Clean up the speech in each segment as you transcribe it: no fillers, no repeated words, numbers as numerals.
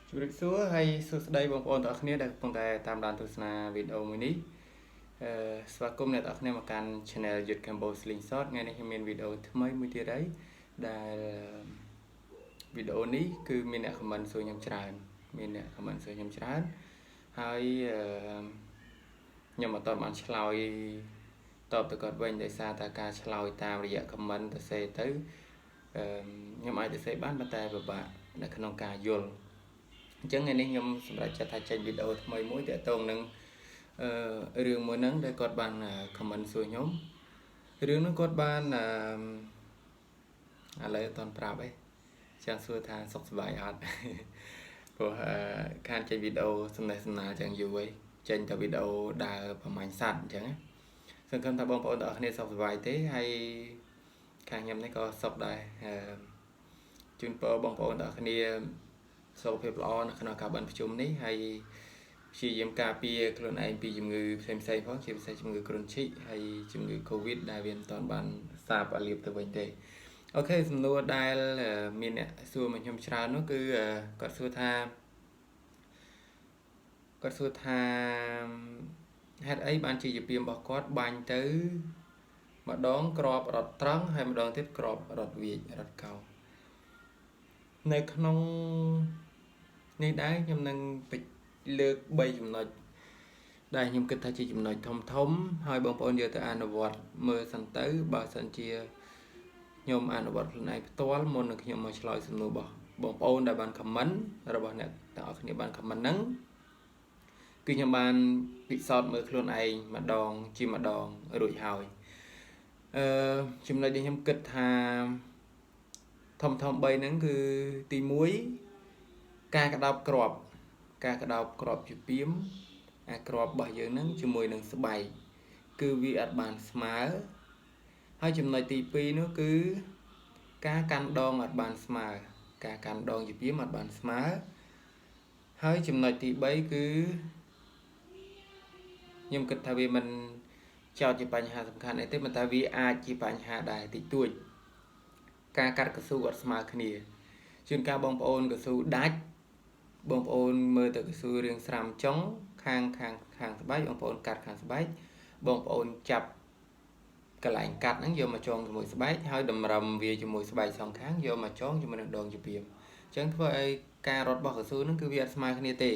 ជម្រាបសួរហើយសួស្តីបងប្អូនទាំងអស់គ្នាដែលកំពុងតែតាមដានទស្សនាវីដេអូមួយនេះអឺស្វាគមន៍អ្នកទាំងអស់គ្នាមកកាន់ Channel យុទ្ធ Cambo Slingshot ថ្ងៃនេះខ្ញុំមានវីដេអូថ្មីមួយទៀតហើយដែលវីដេអូនេះគឺមានអ្នក comment សួរខ្ញុំច្រើនមានអ្នក comment សួរខ្ញុំច្រើនហើយខ្ញុំអត់ទាន់បានឆ្លើយតបទៅគាត់វិញដោយសារតែការឆ្លើយតាមរយៈ comment ទៅសេទៅអឺខ្ញុំអាចទៅសេបានប៉ុន្តែពិបាកនៅក្នុងការយល់អញ្ចឹងថ្ងៃនេះខ្ញុំសម្រេចចិត្តថាចេញវីដេអូថ្មីមួយទាក់ទងនឹងអឺរឿងមួយហ្នឹងដែលគាត់បាន comment សួរខ្ញុំរឿងហ្នឹងគាត់បានអឺឥឡូវអត់ទាន់ប្រាប់ទេចង់សួរថាសុខសប្បាយអត់ព្រោះខានចេញវីដេអូសំណេះសំណាលចឹងយូរហើយចេញតែវីដេអូដើរប្រមាញ់សត្វអញ្ចឹងសង្ឃឹមថាបងប្អូនទាំងអស់គ្នាសុខសប្បាយទេហើយខាងខ្ញុំនេះក៏សុខដែរអឺជូនពរបងប្អូនទាំងអស់គ្នាសុខភាពល្អនៅក្នុងការបិណ្ឌប្រជុំនេះហើយព្យាយាមការពារខ្លួនឯងពីជំងឺផ្សេងៗផងជាពិសេសជំងឺគ្រុនឈីកហើយជំងឺ Covid ដែលវាមិនទាន់បានសាបអាលៀបទៅវិញទេOK សំណួរដែលមានអ្នកសួរមកខ្ញុំច្រើននោះគឺគាត់សួរថាគាត់សួរថាហេតុអីបានជាជាពីមរបស់គាត់បាញ់ទៅម្ដងក្របរត់ត្រង់ហើយម្ដងទៀតក្របរត់វាចរត់កោងនៅក្នុងនេះដែរខ្ញុំនឹងលើក3ចំណុចដែលខ្ញុំគិតថាជាចំណុចធំធំហើយបងប្អូនយកទៅអនុវត្តមើលសិនទៅបើសិនជាខ្ញុំអនុវត្តខ្លួនឯងផ្ទាល់មុននឹងខ្ញុំមកឆ្លើយសំណួររបស់បងប្អូនដែលបាន comment របស់អ្នកទាំងអស់គ្នាបាន comment ហ្នឹងគឺខ្ញុំបានពិសោធន៍មើលខ្លួនឯងម្ដងជាម្ដងរួចហើយអឺចំណុចដែលខ្ញុំគិតថាធំធំ3ហ្នឹងគឺទី1ការក្តោបក្របការក្តោបក្របជាពីមអាក្របរបស់យើងហ្នឹងជាមួយនឹងស្បែកគឺវាអត់បានស្មើហើយចំណុចទី2នោះគឺការកាន់ដងអត់បានស្មើការកាន់ដងជាពីមអត់បានស្មើហើយចំណុចទី3គឺខ្ញុំគិតថាវាមិនចោតជាបញ្ហាសំខាន់អីទេប៉ុន្តែវាអាចជាបញ្ហាដែរតិចតួចការកាត់កស៊ូអត់ស្មើគ្នាជួនកាលបងប្អូនកស៊ូដាច់បងប្អូនមើលទៅកស៊ូរៀងស្រាំចុងខាងខាងខាងស្បែកបងប្អូនកាត់ខាងស្បែកបងប្អូនចាប់កន្លែងកាត់ហ្នឹងយកមកចងជាមួយស្បែកហើយតម្រឹមវាជាមួយស្បែកសងខាងយកមកចងជាមួយនឹងដងជាពីមអញ្ចឹងធ្វើឲ្យការរត់របស់កស៊ូហ្នឹងគឺវាអត់ស្មើគ្នាទេ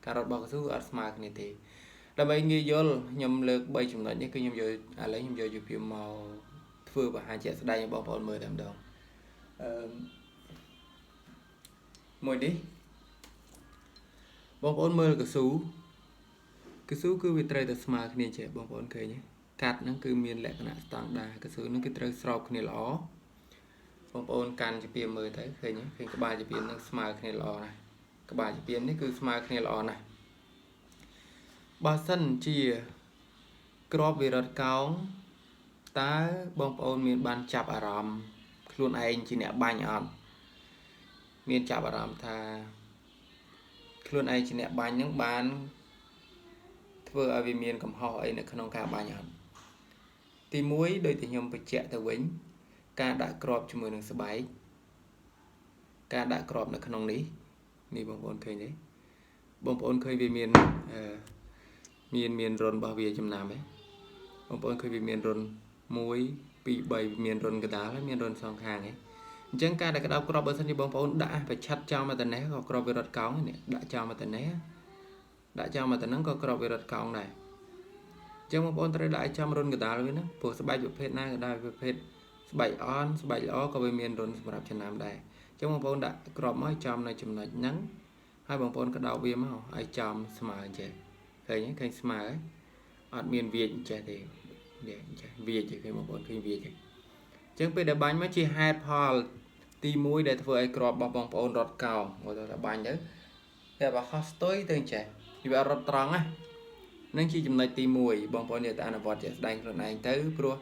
ការរត់របស់កស៊ូអត់ស្មើគ្នាទេដើម្បីងាយយល់ខ្ញុំលើក3ចំណុចនេះគឺខ្ញុំយកឥឡូវខ្ញុំយកជាពីមមកធ្វើបង្ហាញជាក់ស្ដែងឲ្យបងប្អូនមើលតែម្ដងអឺមួយនេះបងប្អូនមើលកស៊ូកស៊ូគឺវាត្រូវតែស្មើគ្នាចេះបងប្អូនឃើញទេកាត់ហ្នឹងគឺមានលក្ខណៈស្តង់ដារកស៊ូហ្នឹងគឺត្រូវស្របគ្នាល្អបងប្អូនកាន់ជាពីមមើលទៅឃើញទេឃើញក្បាលជាពីមហ្នឹងស្មើគ្នាល្អណាស់ក្បាលជាពីមនេះគឺស្មើគ្នាល្អណាស់បើសិនជាក្របវារត់កោងតើបងប្អូនមានបានចាប់អារម្មណ៍ខ្លួនឯងជាអ្នកបាញ់អត់មានចាប់អារម្មណ៍ថាខ្លួនឯងជាអ្នកបាញ់ហ្នឹងបានធ្វើឲ្យវាមានកំហុសអីនៅក្នុងការបាញ់អត់ទី1ដូចតែខ្ញុំបញ្ជាក់ទៅវិញការដាក់ក្របជាមួយនឹងស្បែកការដាក់ក្របនៅក្នុងនេះនេះបងប្អូនឃើញទេបងប្អូនឃើញវាមានអឺមានមានរុនរបស់វាចំណាំទេបងប្អូនឃើញវាមានរុន1 2 3មានរុនកដាលហើយមានរុនសងខាងឯងអញ្ចឹងការដែលក្តោបក្របបើសិនជាបងប្អូនដាក់ប្រឆាត់ចោលមកតនេះក៏ក្របវារត់កោងនេះដាក់ចោលមកតនេះដាក់ចោលមកតហ្នឹងក៏ក្របវារត់កោងដែរអញ្ចឹងបងប្អូនត្រូវដាក់ឲ្យចំរុនកដាលវាណាព្រោះស្បែកប្រភេទណាក៏ដោយប្រភេទស្បែកអន់ស្បែកល្អក៏វាមានរុនសម្រាប់ចំណាំដែរអញ្ចឹងបងប្អូនដាក់ក្របមកឲ្យចំនៅចំណុចហ្នឹងហើយបងប្អូនក្តោបវាមកឲ្យចំស្មើអញ្ចឹងឃើញឃើញស្មើអត់មានវាចអញ្ចេះទេនេះអញ្ចេះវាចទេឃើញបងប្អូនឃើញវាចទេអញ្ចឹងពេលដែលបាញ់មកជាហេតុផលទី1ដែលធ្វើឲ្យក្របរបស់បងប្អូនរត់កោងមកទៅថាបាញ់ទៅតែបើហោះស្ទុយទៅអញ្ចេះវាអត់រត់ត្រង់ណានឹងជាចំណុចទី1បងប្អូនយកទៅអនុវត្តជាក់ស្ដែងខ្លួនឯងទៅព្រោះ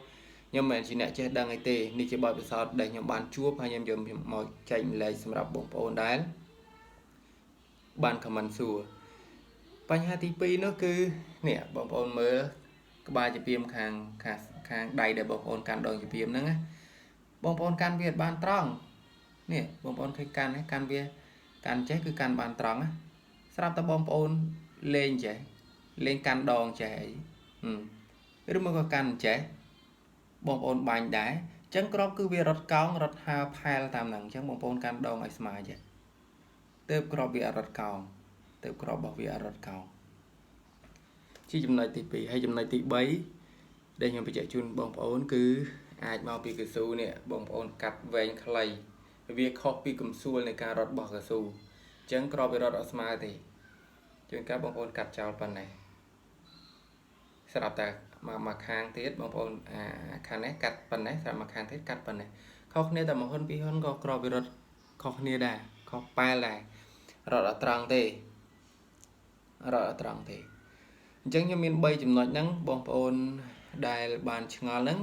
ខ្ញុំមិនមែនជាអ្នកចេះដឹងអីទេនេះជាបទពិសោធន៍ដែលខ្ញុំបានជួបហើយខ្ញុំយកមកចែកម្លែកសម្រាប់បងប្អូនដែលបាន comment សួរបញ្ហាទី2នោះគឺនេះបងប្អូនមើលក្បាលជាពីមខាងខាងខាងដៃដែលបងប្អូនកាន់ដងជាពីមហ្នឹងណាបងប្អូនកាន់វាអត់បានត្រង់នេះបងប្អូនឃើញកាន់កាន់វា កាន់ចេះគឺកាន់បានត្រង់ណាស្រាប់តែបងប្អូនលេងចេះលេងកាន់ដងចេះអីឬមកក៏កាន់ចេះបងប្អូនបាញ់ដែរអញ្ចឹងក្របគឺវារត់កោងរត់ហើផែលតាមហ្នឹងអញ្ចឹងបងប្អូនកាន់ដងឲ្យស្មើចេះទើបក្របវាអត់រត់កោងទើបក្របរបស់វាអត់រត់កោងជាចំណុចទី2ហើយចំណុចទី3ដែលខ្ញុំបញ្ជាក់ជូនបងប្អូនគឺអាចមកពីកស៊ូនេះបងប្អូនកាត់វែងខ្លីវាខុសពីកំសួលនៃការរត់របស់កស៊ូអញ្ចឹងក្របវារត់អត់ស្មើទេជួនកាលបងប្អូនកាត់ចោលប៉ុណ្ណេះស្រាប់តែមកខាងទៀតបងប្អូនអាខាងនេះកាត់ប៉ុណ្ណេះស្រាប់មកខាងទៀតកាត់ប៉ុណ្ណេះខុសគ្នាតែមួយហ៊ុនពីរហ៊ុនក៏ក្របវារត់ខុសគ្នាដែរខុសប៉ែលដែររត់អត់ត្រង់ទេរត់អត់ត្រង់ទេអញ្ចឹងខ្ញុំមាន3ចំណុចហ្នឹងបងប្អូនដែលបានឆ្ងល់ហ្នឹង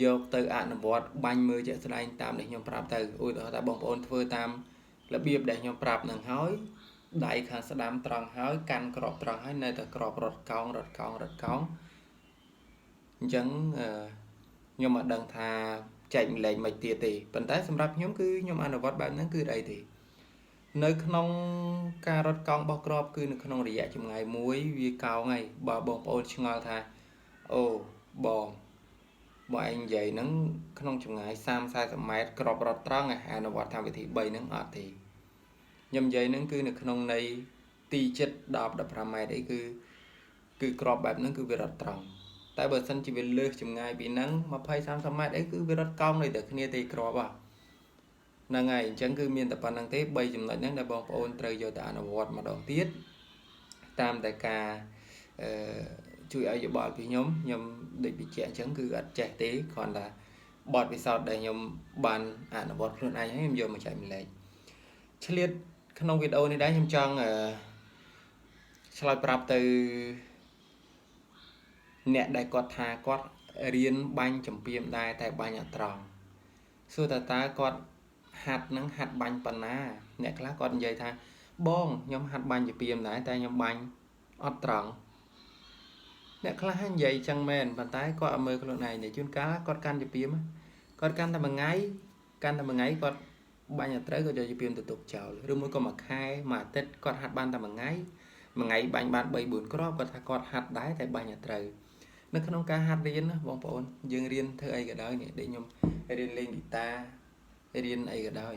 យកទៅអនុវត្តបាញ់មើលជាក់ស្ដែងតាមដែលខ្ញុំប្រាប់ទៅឧទាហរណ៍ថាបងប្អូនធ្វើតាមរបៀបដែលខ្ញុំប្រាប់ហ្នឹងហើយដៃខាងស្ដាំត្រង់ហើយកាន់ក្របត្រង់ហើយនៅតែក្របរត់កោងរត់កោងរត់កោងអញ្ចឹងខ្ញុំអត់ដឹងថាចែកម្លែកមិនទៀតទេប៉ុន្តែសម្រាប់ខ្ញុំគឺខ្ញុំអនុវត្តបែបហ្នឹងគឺអីទេនៅក្នុងការរត់កោងរបស់ក្របគឺនៅក្នុងរយៈចម្ងាយមួយវាកោងហើយបើបងប្អូនឆ្ងល់ថាអូបងបើឯងនិយាយហ្នឹងក្នុងចម្ងាយ30 40ម៉ែត្រក្របរត់ត្រង់អនុវត្តតាមវិធី3ហ្នឹងអត់ទេខ្ញុំនិយាយហ្នឹងគឺនៅក្នុងន័យទីចិត្ត10 15ម៉ែត្រអីគឺក្របបែបហ្នឹងគឺវារត់ត្រង់តែបើសិនជាវាលើសចម្ងាយពីហ្នឹង20 30ម៉ែត្រអីគឺវារត់កោងដូចតែគ្នាទេក្របហ្នឹងហើយអញ្ចឹងគឺមានតែប៉ុណ្្នឹងទេ3ចំណុចហ្នឹងដែលបងប្អូនត្រូវយកទៅអនុវត្តម្ដងទៀតតាមតែការអឺជួយឲ្យយោបល់ពីខ្ញុំខ្ញុំដូចបញ្ជាក់អញ្ចឹងគឺអត់ចេះទេគ្រាន់តែបទពិសោធន៍ដែលខ្ញុំបានអនុវត្តខ្លួនឯងហើយខ្ញុំយកមកចែកម្លែកឆ្លៀតក្នុងវីដេអូនេះដែរខ្ញុំចង់ឆ្លើយប្រាប់ទៅអ្នកដែលគាត់ថាគាត់រៀនបាញ់ចម្ពាមដែរតែបាញ់អត់ត្រង់សួរតើគាត់ហាត់ហ្នឹងហាត់បាញ់ប៉ុណ្ណាអ្នកខ្លះគាត់និយាយថាបងខ្ញុំហាត់បាញ់ចម្ពាមដែរតែខ្ញុំបាញ់អត់ត្រង់អ្នកខ្លះនិយាយចឹងមែនប៉ុន្តែគាត់អត់មើលខ្លួនឯងទេជួនកាលគាត់កាន់ចម្ពាមគាត់កាន់តែមួយថ្ងៃកាន់តែមួយថ្ងៃគាត់បាញ់អត់ត្រូវគាត់យកចម្ពាមទៅទុកចោលឬមួយក៏មួយខែមួយអាទិត្យគាត់ហាត់បានតែមួយថ្ងៃមួយថ្ងៃបាញ់បាន3 4គ្រាប់គាត់ថាគាត់ហាត់ដែរតែបាញ់អត់ត្រូវនៅក្នុងការហាត់រៀនណាបងប្អូនយើងរៀនធ្វើអីក៏ដោយនេះដូចខ្ញុំរៀនលេងហ្គីតារៀនអីក៏ដោយ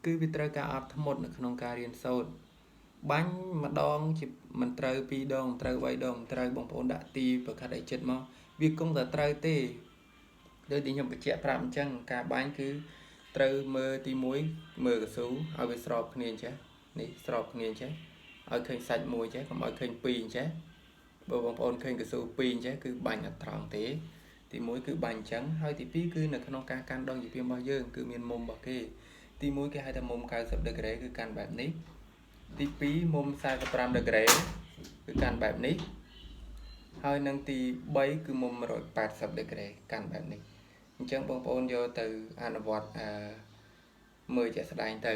គឺវាត្រូវការអត់ធ្មត់នៅក្នុងការរៀនសូត្របាញ់ម្ដងជាមិនត្រូវពីរដងត្រូវ3ដងត្រូវបងប្អូនដាក់ទីប្រកាសឲ្យចិត្តមកវាគង់តែត្រូវទេដូចទីខ្ញុំបញ្ជាក់ប្រាប់អញ្ចឹងការបាញ់គឺត្រូវមើលទី1មើលកស៊ូឲ្យវាស្របគ្នាអញ្ចឹងនេះស្របគ្នាអញ្ចឹងឲ្យឃើញសាច់មួយចេះកុំឲ្យឃើញពីរអញ្ចឹងបើបងប្អូនឃើញកស៊ូពីរអញ្ចឹងគឺបាញ់អត់ត្រង់ទេទី1គឺបាញ់អញ្ចឹងហើយទី2គឺនៅក្នុងការកាន់ដងជាពីរបស់យើងគឺមានមុំរបស់គេទី1គេហៅថាមុំ90ដឺក្រេគឺកាន់បែបនេះទី2មុំ45ដឺក្រេគឺកាន់បែបនេះហើយនឹងទី3គឺមុំ180ដឺក្រេកាន់បែបនេះអញ្ចឹងបងប្អូនយកទៅអនុវត្តអឺមើលជាក់ស្ដែងទៅ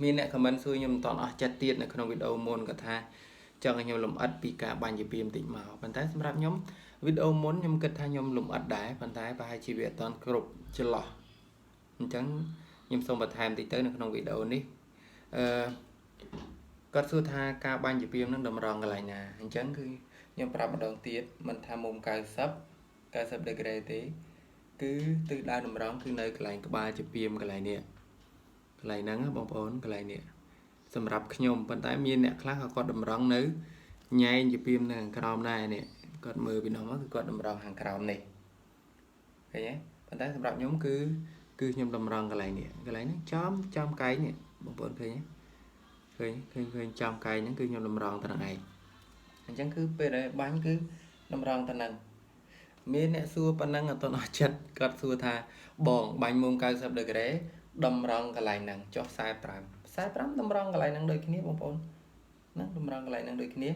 មានអ្នកខមមិនសួរខ្ញុំមិនតន់អស់ចិត្តទៀតនៅក្នុងវីដេអូមុនគាត់ថាចង់ឲ្យខ្ញុំលម្អិតពីការបាញ់ជាពីបន្តិចមកប៉ុន្តែសម្រាប់ខ្ញុំវីដេអូមុនខ្ញុំគិតថាខ្ញុំលម្អិតដែរប៉ុន្តែប្រហែលជាវាអត់តន់គ្រប់ចន្លោះអញ្ចឹងខ្ញុំសូមបន្ថែមតិចទៅនៅក្នុងវីដេអូនេះអឺគាត់សួរថាការបាញ់ជាពីនឹងតម្រង់កន្លែងណាអញ្ចឹងគឺខ្ញុំប្រាប់ម្ដងទៀតមិនថាមុំ90ដឺក្រេទេគឺទិសដៅតម្រង់គឺនៅកន្លែងក្បាលជាពីមកន្លែងនេះកន្លែងហ្នឹងបងប្អូនកន្លែងនេះសម្រាប់ខ្ញុំប៉ុន្តែមានអ្នកខ្លះក៏គាត់តម្រង់នៅញែងជាពីមនៅខាងក្រោមដែរនេះគាត់មើលពីនោះមកគឺគាត់តម្រង់ខាងក្រោមនេះឃើញទេប៉ុន្តែសម្រាប់ខ្ញុំគឺខ្ញុំតម្រង់កន្លែងនេះកន្លែងហ្នឹងចំចំកែងនេះបងប្អូនឃើញទេឃើញឃើញឃើញចំកែងហ្នឹងគឺខ្ញុំតម្រង់ទៅនឹងឯងអញ្ចឹងគឺពេលដែលបាញ់គឺតម្រង់ទៅនឹងមានអ្នកសួរប៉ុណ្ណឹងអត់ទាន់អស់ចិត្តគាត់សួរថាបងបាញ់មុំ90ដឺក្រេតម្រង់កន្លែងហ្នឹងចុះ45 45តម្រង់កន្លែងហ្នឹងដូចគ្នាបងប្អូនណាតម្រង់កន្លែងហ្នឹងដូចគ្នា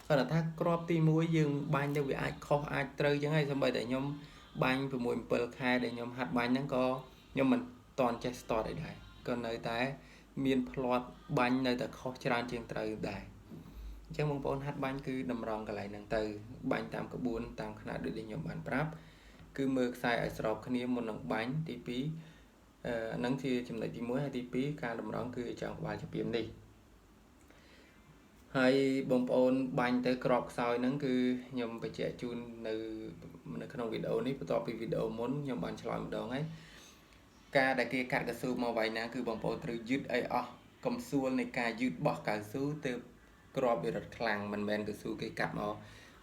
គាត់ថាក្របទី1យើងបាញ់ទៅវាអាចខុសអាចត្រូវចឹងហើយសូម្បីតែខ្ញុំបាញ់6 7ខែដែលខ្ញុំហាត់បាញ់ហ្នឹងក៏ខ្ញុំមិនតន់ចេះស្ទាត់អីដែរក៏នៅតែមានផ្លាត់បាញ់នៅតែខុសច្រើនជាងត្រូវដែរអញ្ចឹងបងប្អូនហាត់បាញ់គឺតម្រង់កន្លែងហ្នឹងទៅបាញ់តាមក្បួនតាមខ្នាតដូចដែលខ្ញុំបានប្រាប់គឺមើលខ្សែឲ្យស្របគ្នាមុននឹងបាញ់ទី2 អាហ្នឹងជាចំណុចទី1ហើយទី2ការតម្រង់គឺចង់ក្បាលចពីមនេះហើយបងប្អូនបាញ់ទៅក្របខ្សោយហ្នឹងគឺខ្ញុំបញ្ជាក់ជូននៅនៅក្នុងវីដេអូនេះបន្ទាប់ពីវីដេអូមុនខ្ញុំបានឆ្លើយម្ដងហើយការដែលគេកាត់កស៊ូមកវាយណាគឺបងប្អូនត្រូវយឺតឲ្យអស់កំសួលនៃការយឺតបោះកៅស៊ូទៅក្របវារត់ខ្លាំងមិនមែនកស៊ូគេកាត់មក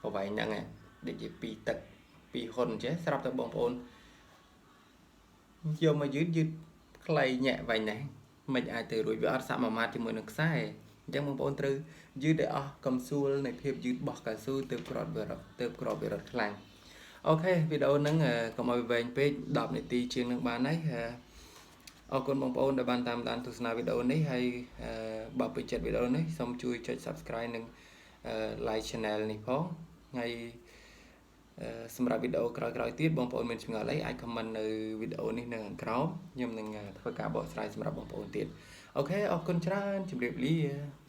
ប្រវែងហ្នឹងឯងដូចជា2ទឹក2ហ៊ុនចេះស្រាប់តែបងប្អូនយកមកយឺតយឺតខ្លីញាក់វែងនេះមិនអាចទៅរួចវាអត់សមាមាត្រជាមួយនឹងខ្សែអញ្ចឹងបងប្អូនត្រូវយឺតឲ្យអស់កំសួលនៃភាពយឺតបោះកៅស៊ូទៅក្របវារត់ទៅក្របវារត់ខ្លាំង OK វីដេអូហ្នឹងកុំឲ្យវែងពេក10នាទីជាងនឹងបានហើយអរគុណបងប្អូនដែលបានតាមដានទស្សនាវីដេអូនេះហើយបើពេញចិត្តវីដេអូនេះសូមជួយចុច Subscribe និង Like Channel នេះផងហើយសម្រាប់វីដេអូក្រោយៗទៀតបងប្អូនមានចម្ងល់អីអាច comment នៅវីដេអូនេះនៅខាងក្រោមខ្ញុំនឹងធ្វើការបកស្រាយសម្រាប់បងប្អូនទៀត OK អរគុណច្រើនជម្រាបលា។